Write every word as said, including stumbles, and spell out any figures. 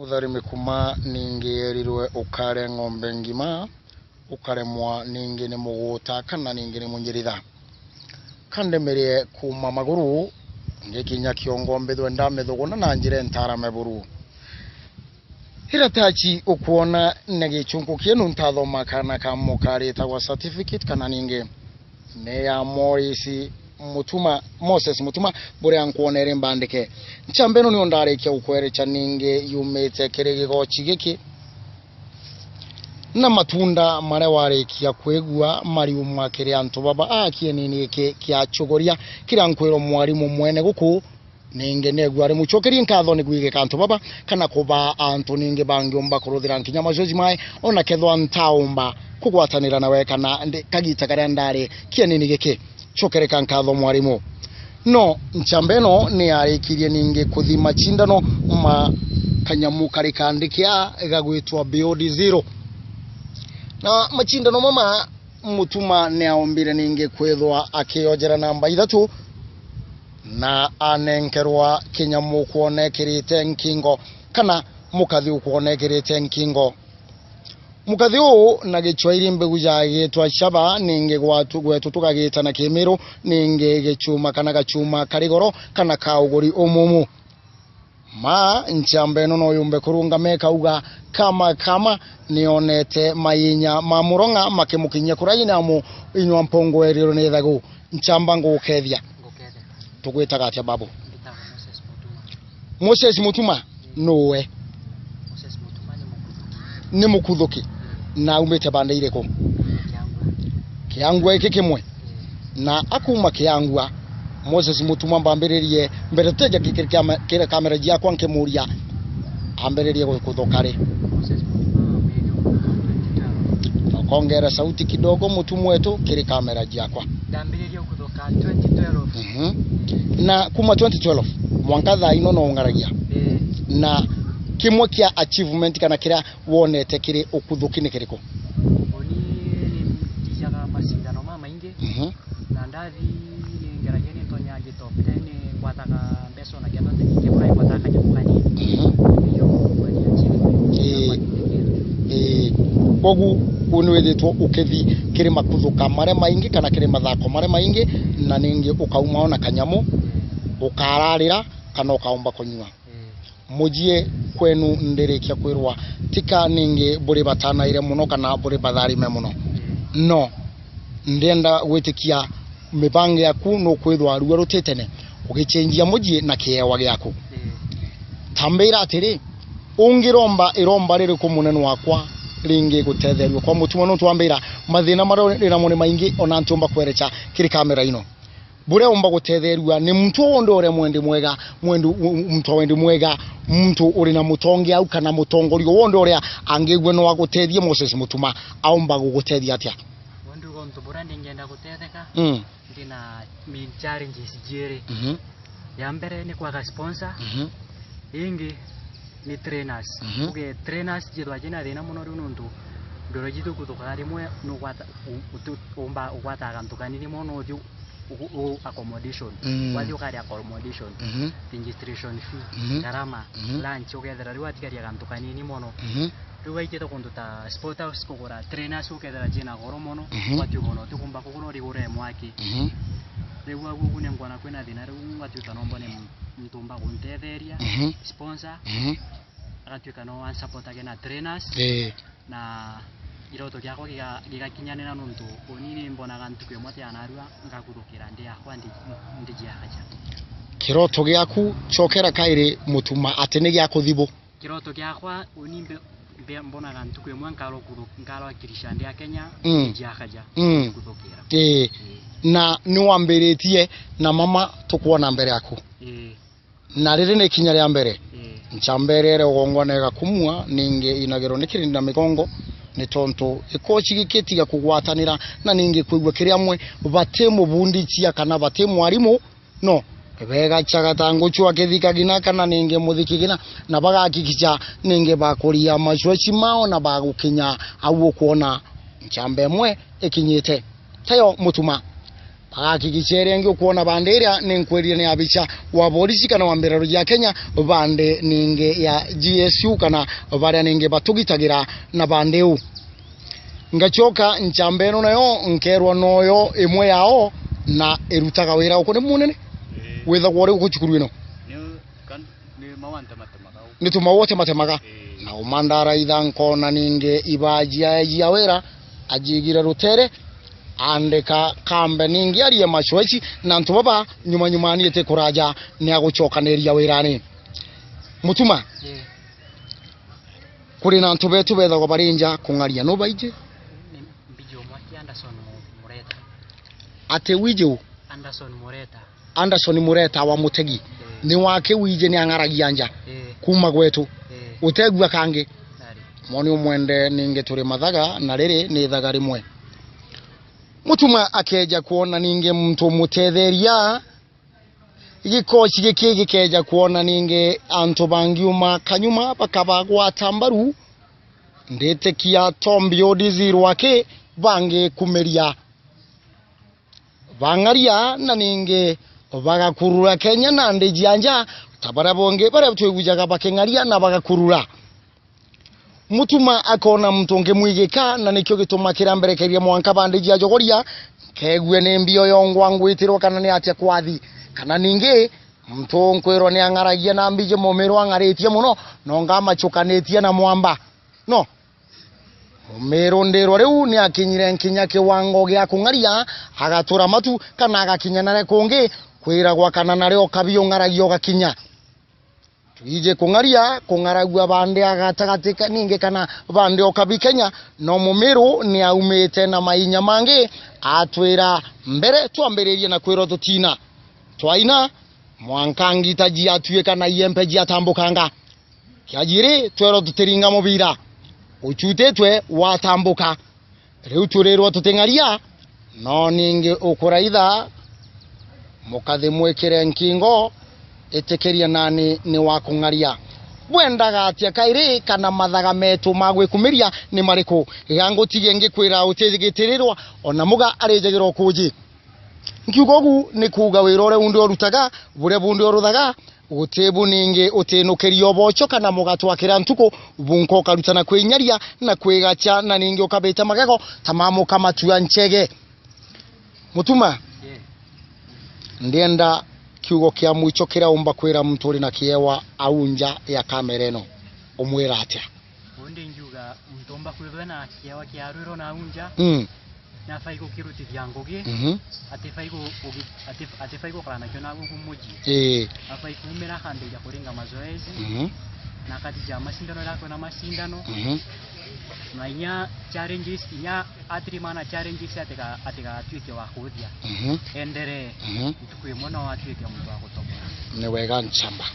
Uthari mikuma ningi yerirwe ukare ng'ombe ngima, ukaremwa ningi ni muguta kana ningi ni munyiritha. Kandemerie kuuma maguru, ngikinya kiongo mbithwe ndamithuguna na njira ntarame buru. Iratachi ukwona na gichunku kienu ntathoma kana kamu karitagwa certificate kana ningi ni ya Morris Mutuma, Moses Mutuma, buria nkwonere mbandike. Nchamba ino nio ndarikia gukwerecha ningi yumite kiri gigochi giki. Na matunda maria warikia kwigua mariuma kiri antu baba a kienini giki kia Chogoria, kiria nkwirwa mwarimu mwene guku, ningi neegua ari mucokerie nkatho ni gwigika antu baba, kana kubaa antu ningi bangiumba kuruthira nkinya macoci mae, ona kethwa ntaumba kugwatanira nawe kana ndi kagita karia ndari kienini giki. Cokereka nkatho mwarimu. No nchamba ino ni yarikirie ningi kuthi machindano ma kanyamu kari kandikia gagwitwa Beyond Zero. Na machindano mama Mutuma ni aombire ningi kwithwa akiojera namba ithatu, na anenkerwa kinyamu kwonekirite nkingo, kana mukathi ukwonekirite nkingo. Mukathi uu na gichwairi mbegu ya gitwa shaba, ningi gwatu, gwetu tukagita na kimiru, ningi gichuma kana gachuma kari goro, kana ka uguri umumu. Ma nchamba ino no yumbe kurungama ikauga, kama, kama, nionete mainya ma murong'a makimukinyia kuraini amu inywa mpungu eriro ni thagu. Nchamba ngukethia. Ngukethia. Tugwitaga atia babu? Mbitagwa Moses Mutuma. Moses Mutuma nuwe? Moses Mutuma ni mukuthuki. Ni mukuthuki. Mm. Na aumite bande iriku? Kiangua. Kiangua iki kimwe? Mm. Na akuma Kiangua, Moses Mutuma mbambiririe, mbere tuteja kiri kamera jiakwa nkimuria, ambiririe gukuthuka ri? Moses Mutuma ambiririe gukuthuka twenty twelve. Na ukongera sauti kidogo, Mutuma wetu, kiri kamera jiakwa. Ndambiririe gukuthuka twenty twelve. Mhm. Na kuma twenty twelve, mwanka thaa ino no ung'aragia. Eh. Na kimwe kia achievement kana kiria wonete kiri ukuthuki ni kiriku? Uni ni ndijaga macindano mamaingi. Mhm. Na ndathi ni ngeragia ni ntonya ngi top ten, ni ngwataga mbeca ona kethwa ntikibura ngwataga kanyamu kanini. Mhm. Iyo ngwenia chini. Ii. Ii. Kogu u ni withitwe ukithi kiri makuthuka maria maingi kana kiri mathako maria maingi, na ningi ukauma ona kanyamu, ukararira kana ukaumba kunyua. Ii. Mujie kwenu ndirikia kwirwa, tika ningi buri batanaire muno kana buri batharime muno. Ii. No, ndienda gwitikia mibango yaku nukwithwa rua rutitene ugichenjia mujie na kiewa giaku. Ii. Tambira atiri, ungiromba iromba ririku munene wakwa ringi gutetherua kwa Mutuma? Nontu wambira mathina maria uri namo ni maingi, ona ntiumba kwerecha kiri kamera ino. Buria umba gutetherua ni muntu wonthe uria mwendi mwega, mwendu, muntu wa wendi mwega, muntu uri na mutongi au kana mutongoria wonthe uria angigua no agutethie Moses Mutuma, aumba gugutethia atia? Wondu gontu buria ndingenda gutetheka, mm, ndi na main challenges jiiri. Mhm. Ya mbere ni kwaga sponsor. Mhm. Ingi ni trainers. Mhm. Uge trainers jithwa jina thina muno riu nontu ndoro jitu kuthuka rimwe nugwata u-, utu-, umba ugwata gantu kanini mono uthi u-, u-, u-, accommodation. Mm. Wathi ukaria accommodation, mhm, registration fee, mhm, garama, mhm, lunch, ukethira riu watigaria gantu kanini mono. Mhm. Riu waitite kundu ta sport house kugura trainers ukethira jina goro mono, mhm, wati ubona utikumba kugura urigure mwaki. Mhm. Riu agu ugu ni ngwona kwina thina riu ngwatuika no mbone muntu umba guntetheria, mhm, sponsor, mhm, agatuika no ansupportage na trainers. Ii. Na iroto giakwa giga-, gigakinyanira nontu uni ni mbonaga ntuku imwe ti anarua ngakuthukira ndi yakwa ndi, ndi jiakaja. Kiroto giaku cokera kairi Mutuma ati ni gia kuthibu. Kiroto giakwa uni mbe-, mbe-, mbonaga ntuku imwe nkarwa kuthu-, nkarwa kirisha ndi a Kenya, mm, ndi jiakaja, mm, ndi kuthukira. Ii. Ii. Na ni wambiritie na mama tukwona mbere yaku. Ii. Na riri ni ikinya ria mbere. Ii. Nchamba iria iri ugongwana igakumua, ningi inagirwo ni kirindi na migongo, ni tontu ikochi gikitiga kugwatanira, na ningi kwigua kiri amwe bati mubundichia kana bati mwarimu, no, begachaga ta nguchu akithikagina kana ningi muthikigina, na bagakikicha ningi bakuria macuachi mao na bagukinya au ukwona nchamba imwe ikinyite. Tayo Mutuma. Agakikisha iria ingi ukwona bande iria ni nkwirire ni abicha wa borisi kana wa mbirarũ ya Kenya, bande ningi ya G S U kana baria ningi batugitagira na bande iu. Ngacoka nchamba ino nayo nkerwa noyo imwe yao na irutaga wira uku ni munene. Ii. Withagwa uri guku cukuru ino? Ni kan-, ni mau antematemaga u. Ni tumau utematemaga. Ii. Na umandara itha nkona ningi ibaji ya, ya wira ajigire rutere, andika kambe ningi arie machoici na antu baba nyuma nyuma ni iti kuraja ni agucokaniria wirani. Mutuma. Ii. Kuri na antu betu bethagwa bari nja kung'aria, nubaiji? Ni mbiji umwe aki Anderson Mu-, Mureta. Ati wiji u? Anderson Mureta. Anderson Mureta wa Mutegi. Ii. Ni wake wiji ni ang'aragia nja. Ii. Kuma gwetu. Ii. Utegua kangi? Nari. Moni umwende ningi turi mathaga, na riri ni ithaga rimwe. Mutuma akeja kwona ningi muntu umutetheria, gikoci giki gikeja kwona ningi antu bangiuma kanyuma bakabagwata mbaru, nditikia tombi udizirwa ki bangikumiria. Bang'aria na ningi bagakurura Kenya na ndi jia nja, ta baria bongi baria twigujaga baking'aria na bagakurura. Mutuma akona muntu ungi mwigika, na nikio gituma kiramberekeria mwanka bande jia jogoria, kegue ni mbio yongwa ngwitirwa kana ni atia kwathi, kana ningi muntu nkwirwa ni ang'aragia na mbiji mumiru ang'aritie muno, no ngamacukanitie na mwamba. No. Mumiru ndirwa riu ni akinyire nkinya kiwango gia kung'aria, agatura matu kana agakinya nare kungi, kwiragwa kana nario kabi ung'aragia ugakinya. Twiji kung'aria, kung'aragua bande a gatagati ka-, ningi kana bande o kabi Kenya, no mumiru ni aumite na mainya mangi, atwira mbere twambiririe na kwirwa tutina. Twaina, mwanka ngita jiatuika na iempe jiatambukanga. Kiajiri, twerwa tutiringa mubira. Uchutitwe, watambuka. Riu turirwa tuting'aria, no ningi ukuraitha, mukathi mwikire nkingo, itikiria nani ni wa kung'aria. Bwendaga atia kairi, kana mathaga metu ma gwikumiria ni mariku? Ga ngutige ngikwira utigitirirwa, ona muga arijagirwa ukuji. Nkiuga ugu ni kuuga wira uria undi urutaga, buria bundi uruthaga, guti bu ningi utinukiria ubocho kana mugatwakira ntuku, bunka ukarutana kwinyaria na kwigacha, na ningi ukabita magego ta ma muka matua nchege. Mutuma, ndienda kiugo kia mwicho kiria umba kwira muntu uri na kiewa au nja ya kamera ino, umwira atia? Undi ngiuga muntu umba kwithwa na kiewa kia rwiro na au nja. Mm. Nafai gukirutithia ngugi, mhm, atifai gu-, gugi-, atif-, atifai gukara nakio na guku muji. Ii. Afai kuumira akambiriria kuringa mazoezi, mhm, na akatijia macindano riria kwina macindano. Mhm. Na inya challenges, inya atirimana challenges atiga-, atigatuike wa kuthia. Mhm. Enderee. Mhm. Ntuku imwe no atuike muntu wa gutoboa. Ni wega nchamba.